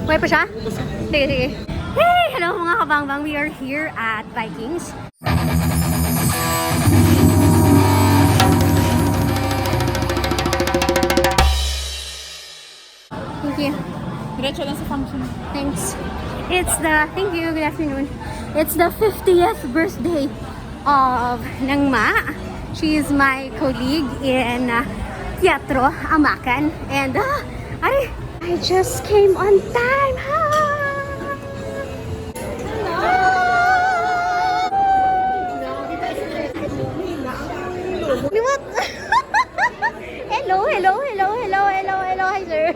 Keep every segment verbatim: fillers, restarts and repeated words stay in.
May pa siya? Sige, sige. Hey! Hello, mga kabangbang. We are here at Vikings. Thank you. Diretso lang sa function. Thanks. It's the, thank you, good afternoon. It's the fiftieth birthday of Nang Ma. She is my colleague in uh, Teatro Amakan. And, uh, ay, I just came on time. Ha! Liwat! Hello, hello, hello, hello, hello, hello. Hi, sir.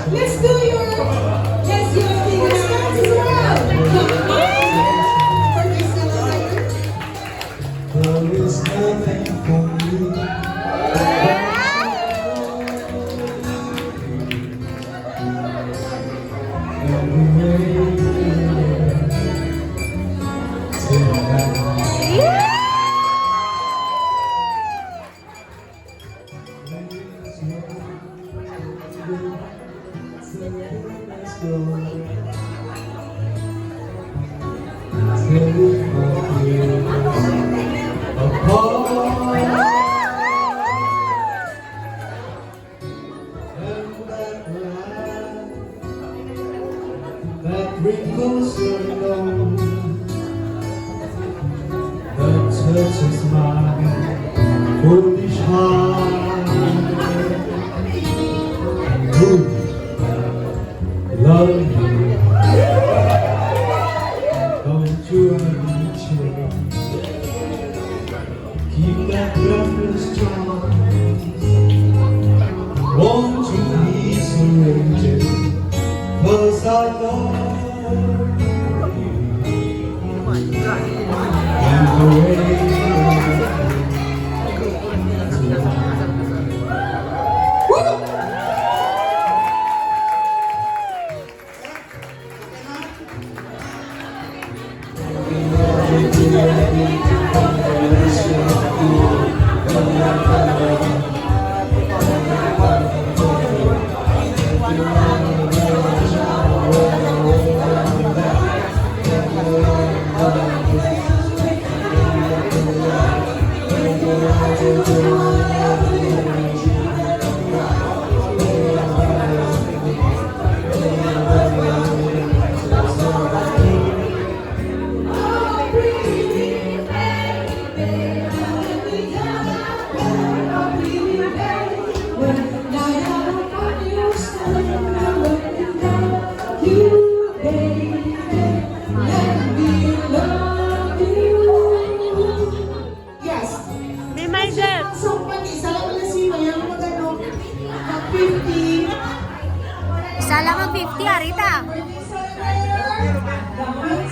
Let's do your, let's do your fingers dance as well. Come on. For Christmas, That wrinkles your nose, that touches my foolish heart. Ooh, love you. Don't you ever change. Keep that breath strong. Won't you please arrange it? 'Cause I love you. And the way you love me. Tama, fifty, arita.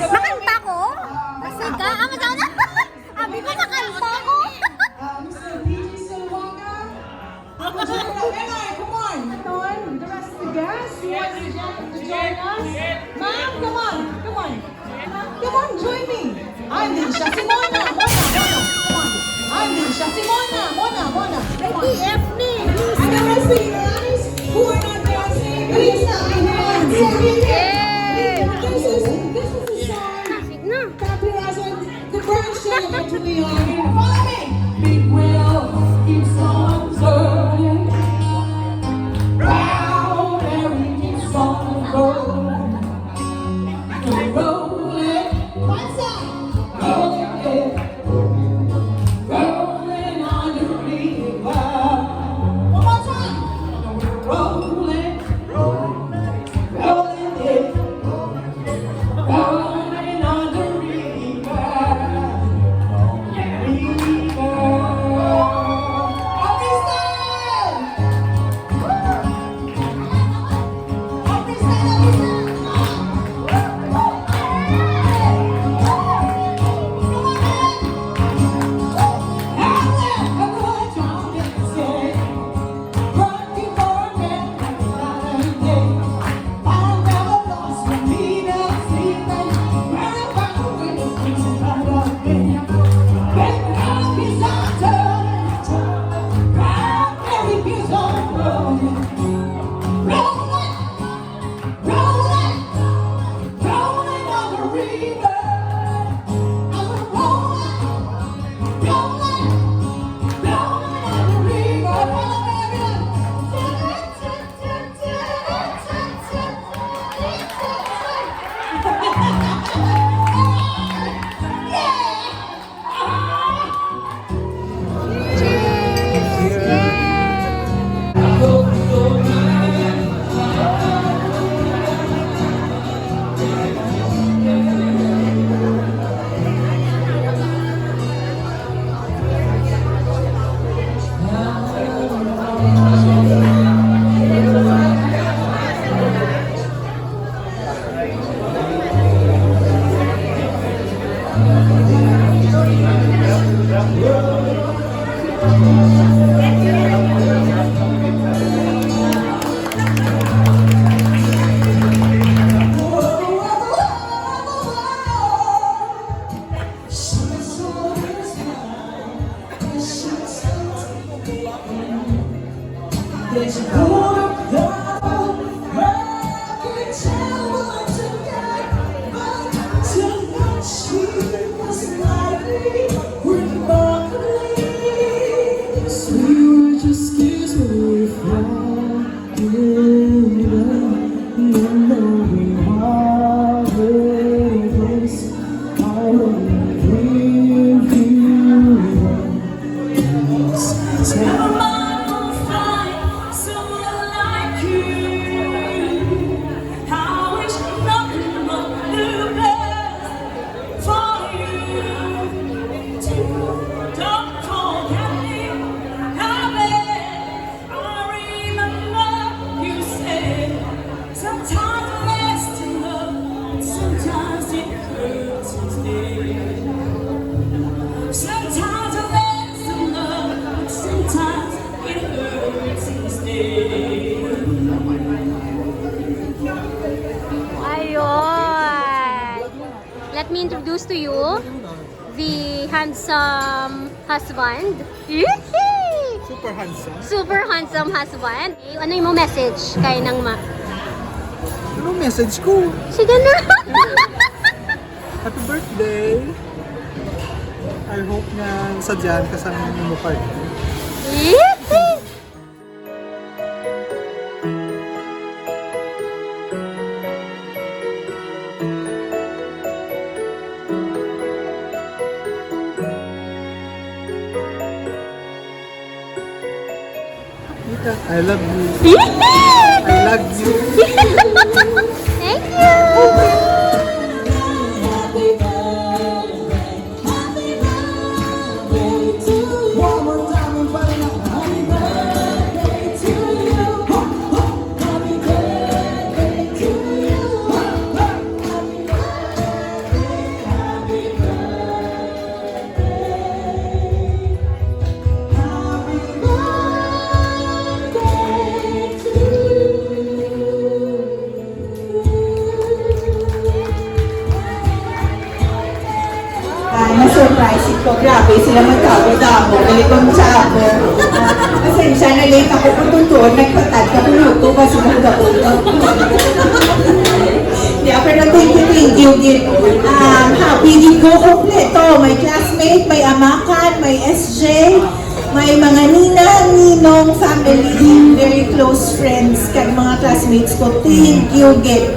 Makanta ko? Sige, ah, masana. Abi ko, makanta ko. Come on, the rest of the guests, who wants to jo-, to join us? Ma'am, come on, come on. Come on, join me. Ay, hindi siya. Si Mona, Mona, Mona. Come on. Ay, hindi siya. Si Mona, Mona, Mona. Come on. T F me. And the rest of you guys who are not dancing, please clap your hands. Yay! This is, this is the song. Copyright. The first show that we are in. Follow me. Big wheel keeps on turning. Brown berry keeps on rolling. Rolling. What's up? Rolling on the river. One more time. Rolling. Rolling, yeah. Rolling on the river. River. Happy Sunday! Happy Sunday, happy Sunday. Come on, man. Everyone, everyone, jump in, say. Rolling, rolling, rolling on the river. I'm a rolling, rolling, rolling on the river. Follow me, everyone. Yeah. We were just kids when we fell in love. Now we are heartless. I wanna give you up. Never mind, we'll find someone like you. I wish nothing but the best for you too. Don't forget me, I beg. I remember you said, sometimes a lasting love, but sometimes it hurts instead. Sometimes a lasting love, but sometimes it hurts instead. Ayun. Let me introduce to you the handsome husband. Super handsome. Super handsome husband. Eh, ano yung message kay nang ma? Ano message ko? Sige na. Happy birthday! I hope nga sadyahan ka sa imo partner. Tita, I love you. I love you. Thank you. Galing ang sabo. Pasensya na, late ako kung tutuon. Nagpatad ka, kung luto ba sila daon? Yeah, pero thank you, thank you, gid. Um, happy gid ko, kompleto. May classmate, may amakan, may S J, may mga ninang, ninong, family, very close friends, kag mga classmates ko. Thank you, gid,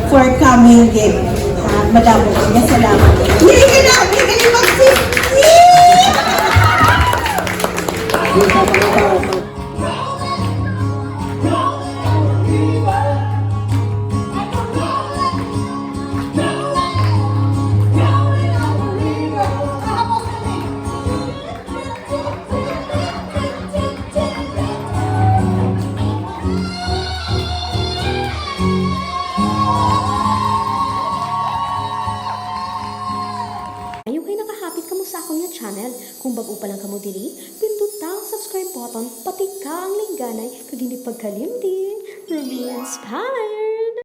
for coming, gid. Ah, madamo ko nga salamat. Yay, ka na! May galing mag-sis! Yay! Ayo kay nakahapit kamo sa akon nga channel. Kung bag-o pa lang kamo diri, pinduta ang subscribe button, patika ang lingganay, kag hindi pagkalimti, Ruby Inspire!